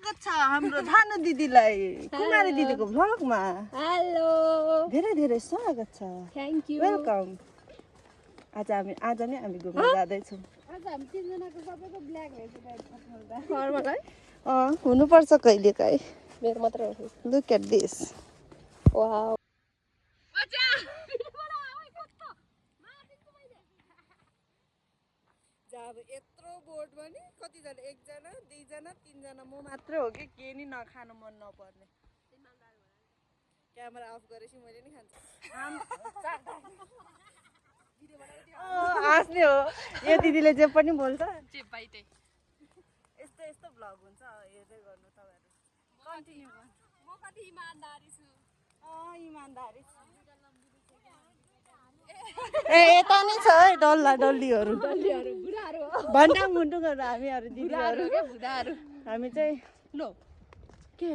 स्वागत छ हाम्रो भानु दिदीलाई कुमारी दिदीको भ्लगमा। हेलो, धेरै धेरै स्वागत छ। Thank you, welcome. आज नै हामी घुम्न जाँदै छौं। आज हामी तीनजनाको सबैको ब्ल्याक हेयर फर्मल है। हुनु पर्छ कहिलेकाहीँ। मेरो मात्र हो। Look at this. वाउ। अब यत्रो बोर्डमा नि कतिजना, एकजना दुईजना तीनजना म मात्रै हो कि के नि नखानु मन नपर्ने। क्यामेरा अफ गरेपछि मैले नि खान्छु। हाँस्ने हो यो दिदीले जे पनि बोल्छ यस्तो यस्तो भ्लग हुन्छ हेर्दै गर्नु तपाईँहरू। कन्टिन्यू गर्नु। म कति इमानदारी छु। इमानदारी छु। ए यता नि छ है डल्ला डल्लीहरू बुढाहरू भन्टाङ मुन्टुङहरू हामीहरू दिदीहरू के बुढाहरू। हामी चाहिँ लो के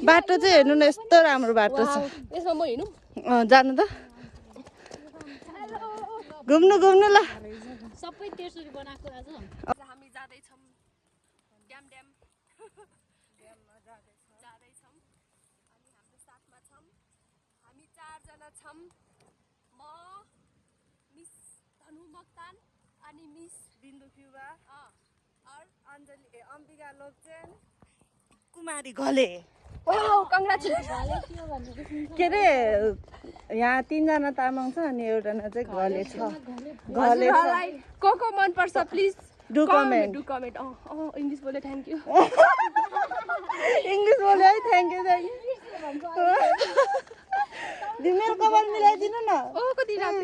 बाटो चाहिँ हेर्नु न यस्तो राम्रो बाटो छ। यसमा म हिँडौँ? जानु त घुम्नु घुम्नु ल। सबै टेस्टरी बनाएको आज हामी जाँदैछौँ ड्याम ड्याममा जाँदैछौँ अनि हाम्रो साथमा छौँ हामी 4 जना छौँ। म मिस धनु मोक्तान अनि मिस बिन्दु क्युबा और अञ्जली अम्बिका लोकचेन कुमारी घले। के अरे यहाँ 3 जना तामाङ छ अनि एउटाना चाहिँ घले छ। घले को मन पर्छ प्लिज डु कमेन्ट। इङ्ग्लिस बोले थ्याङ्क यू। इङ्ग्लिस बोले है थ्याङ्क यू थ्याङ्क यू। मेरो कपाल मिलाइदिनु न। कति राति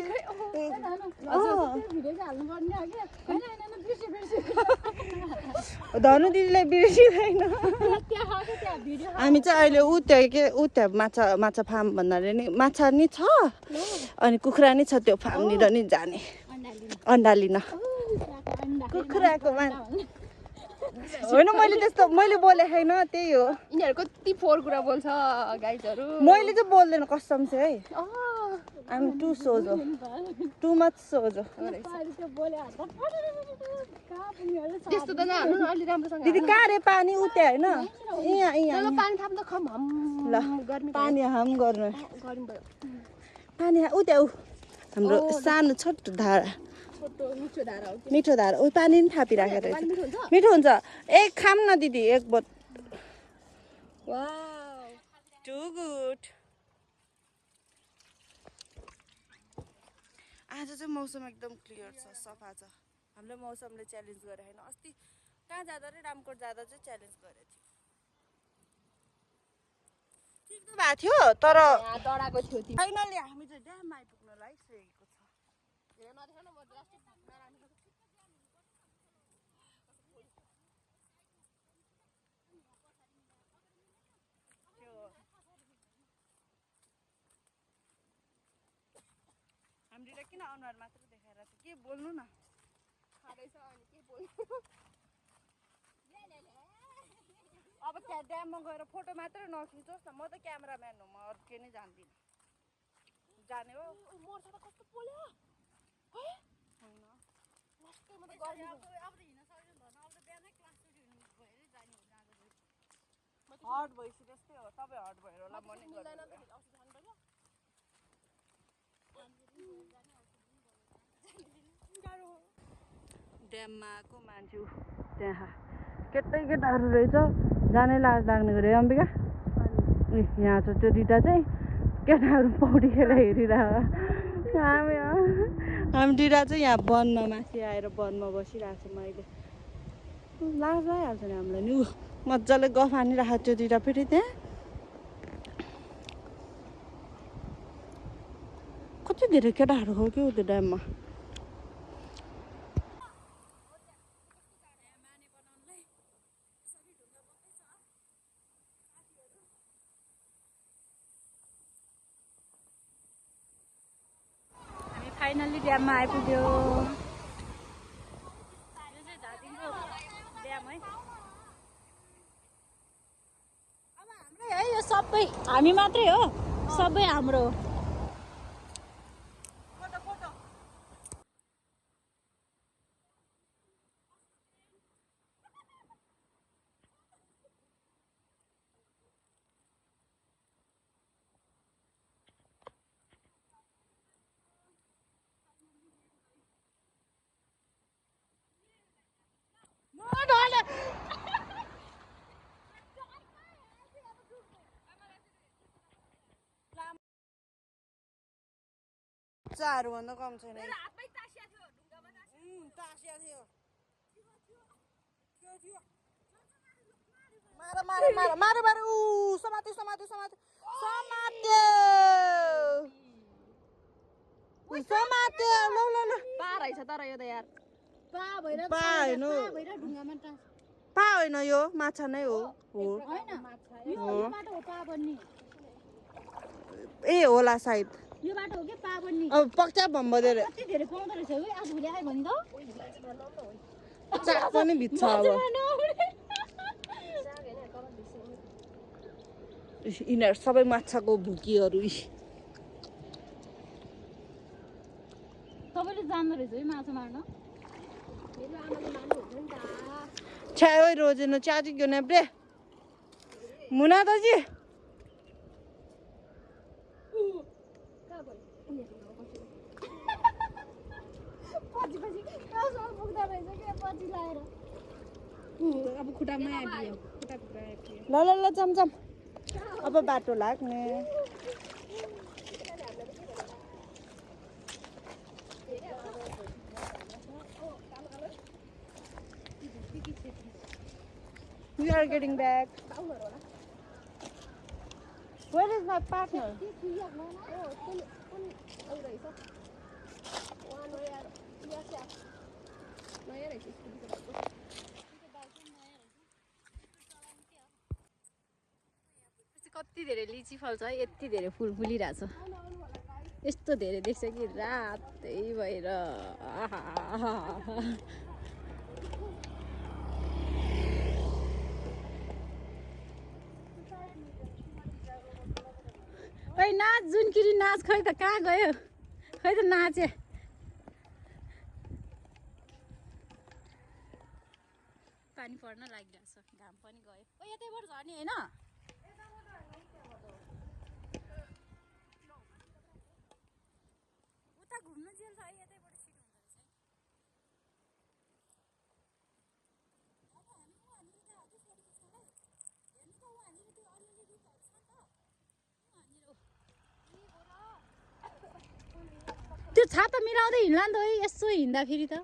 धनु दिदीलाई बिर्सिँदैन। हामी चाहिँ अहिले त्यहाँ माछा फार्म भन्नाले नि माछा नि छ अनि कुखुरा नि छ त्यो फार्मनिर नि जाने अन्डा लिन। कुखुराको होइन मैले बोले छैन त्यही हो। यिनीहरू कति फोहोर कुरा बोल्छ गाइजहरू। मैले चाहिँ बोल्दैन कसम से है। आइ एम टु सोझो टु मच सोझो। त्यस्तो त नहाल्नु न अलि राम्रोसँग। दिदी कहाँ रे पानी उते होइन यहाँ पानी थाप्दा खम ल पानी हाम गर्नु पानी उते हाम्रो सानो छोटो धारा मिठो धारा ऊ पानी पनि थापिराखेको रहेछ। मिठो हुन्छ। एक खाम न दिदी एक बोट। To good. आज चाहिँ मौसम एकदम क्लियर छ सफा छ। हामीले मौसमले च्यालेन्ज गरे होइन। अस्ति कहाँ जाँदा रे रामकोट जाँदा चाहिँ च्यालेन्ज गरेको थियो। ठिक त भएको थियो तर डराएको थियो। फाइनली हामी चाहिँ ड्याम आइपुग्न लागिसकेको छ। हामीले किन अनुहार मात्र देखाएर के बोल्नु न। अब त्यहाँ ड्याममा गएर फोटो मात्र नखिचोस् न। म त क्यामेराम्यान हो, म अरू के नै जान्दिनँ। जाने हो कस्तो बोल्यो हट भइसक्यो। त्यस्तै हो तपाईँ हट भएर होला म नै ड्याममा आएको मान्छे त्यहाँ केटाहरू रहेछ जानै लाज लाग्ने गरे अम्बिका। यहाँ छ त्यो दुइटा चाहिँ केटाहरू पौडी खेला हेरिरहेको। हामी दुइटा चाहिँ यहाँ वनमा माथि आएर वनमा बसिरहेको छौँ। अहिले लाज भइहाल्छ नि हामीलाई नि। मजाले गफ हानिरहेको त्यो दुइटा फेरि त्यहाँ कति धेरै केटाहरू हो कि त्यो ड्याममा। फाइनली ड्याममा आइपुग्यो। है यो सबै हामी मात्रै हो, सबै हाम्रो। बच्चाहरू भन्दा कम छैन हातमै तासिया थियो ढुङ्गामा तासिया थियो मार मार मार मार मार ऊ समात्यो समात्यो समात्यो समात्यो समात्यो ल ल ल पा रहेछ तर यो त यार पा भएर पा होइन ढुङ्गामा टाँस पा होइन यो माछा नै हो हैन यो बाटो हो पा बन्ने ए होला सायद यो बाटो हो के पा बन्ने अब पक्चा भम्बदे रे कति धेरै पाउँदो रहेछ है आजभोलि आयो भने त चाक पनि भिज्छ अब यिनीहरू सबै माछाको भुकीहरू तपाईँले जान्दो रहेछ है माछा मार्न छ्याओ रोजेनो चाची गयो ब्रे मुना दाजी पछि पछि कहाँसम्म पुग्दो रहेछ क्या पछि लाएर अब खुट्टामै आइपुग्यो खुट्टा आइपुग्यो ल ल ल जाम जाम अब बाटो लाग्ने We are getting back. Where is my partner? कति धेरै लिची फल्छ है यति धेरै फुल फुलिरहेछ यस्तो धेरै देख्छ कि रातै भएर खै नाच जुनकिरी नाच खै त कहाँ गयो खै त नाचे पानी पर्न लागिरहेछ घाम पनि गयो ओ यतैबाट झर्ने होइन उता घुम्नु जेल छ यतैबाट छिटो हुँदो रहेछ त्यो छाता मिलाउँदै हिँड्ला नि त है यसो हिँड्दा फेरि त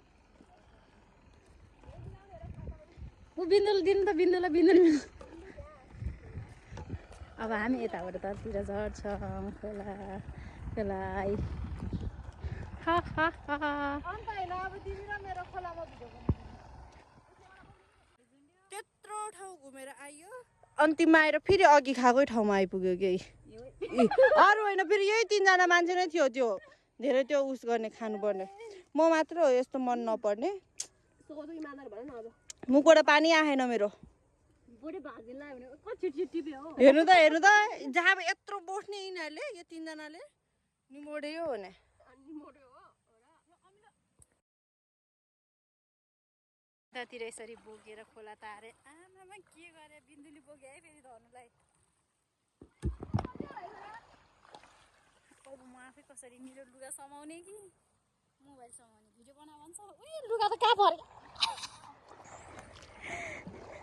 ऊ बिन्दुल दिनु त बिन्दुल बिन्दुल अब हामी यताबाट ततिर झर्छौँ खोला खोलाइ त्यत्रो ठाउँ घुमेर आइयो अन्तिममा आएर फेरि अघि खाएकै ठाउँमा आइपुग्यो कि अरू होइन फेरि यही 3 जना मान्छे नै थियो त्यो धेरै त्यो उस गर्ने खानुपर्ने म मात्र हो यस्तो मन नपर्ने मुखबाट पानी आएन मेरो हेर्नु त जहाँ यत्रो बोस्ने यिनीहरूले यो 3 जनाले निमोड्यो भने यतातिर यसरी बोकेर खोला तारे आमामा के गरे बिन्दुली बोके है फेरि धर्नुलाई अब म आफै कसरी मेरो लुगा समाउने कि मोबाइल समाउने भिडियो बना भन्छ उयो लुगा त कहाँ पऱ्यो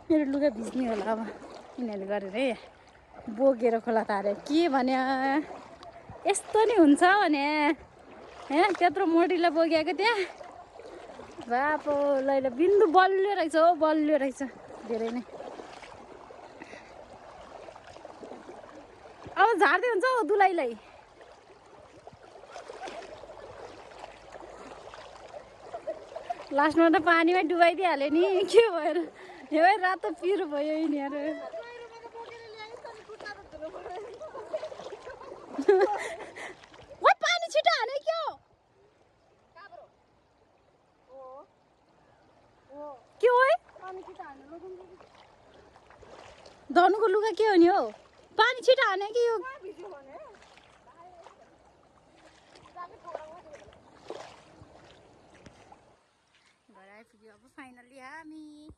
मेरो लुगा भिज्ने होला अब यिनीहरूले गरेर है बोकेर खोला तारे के भने यस्तो नि हुन्छ भने हे त्यत्रो मोटीलाई बोकेको त्यहाँ बापो लैले बिन्दु बलियो रहेछ हो बलियो रहेछ धेरै नै अब झार्दै हुन्छ हौ दुलाईलाई लास्टमा त पानीमै डुबाइदिइहाल्यो नि के भएर यो रातो पिरो भयो यिनीहरू पानी छिटो हाने क्या के हो है धनुको लुगा के हो नि हौ पानी छिटो हाने कि यो घर आइपुग्यो अब फाइनल्ली हामी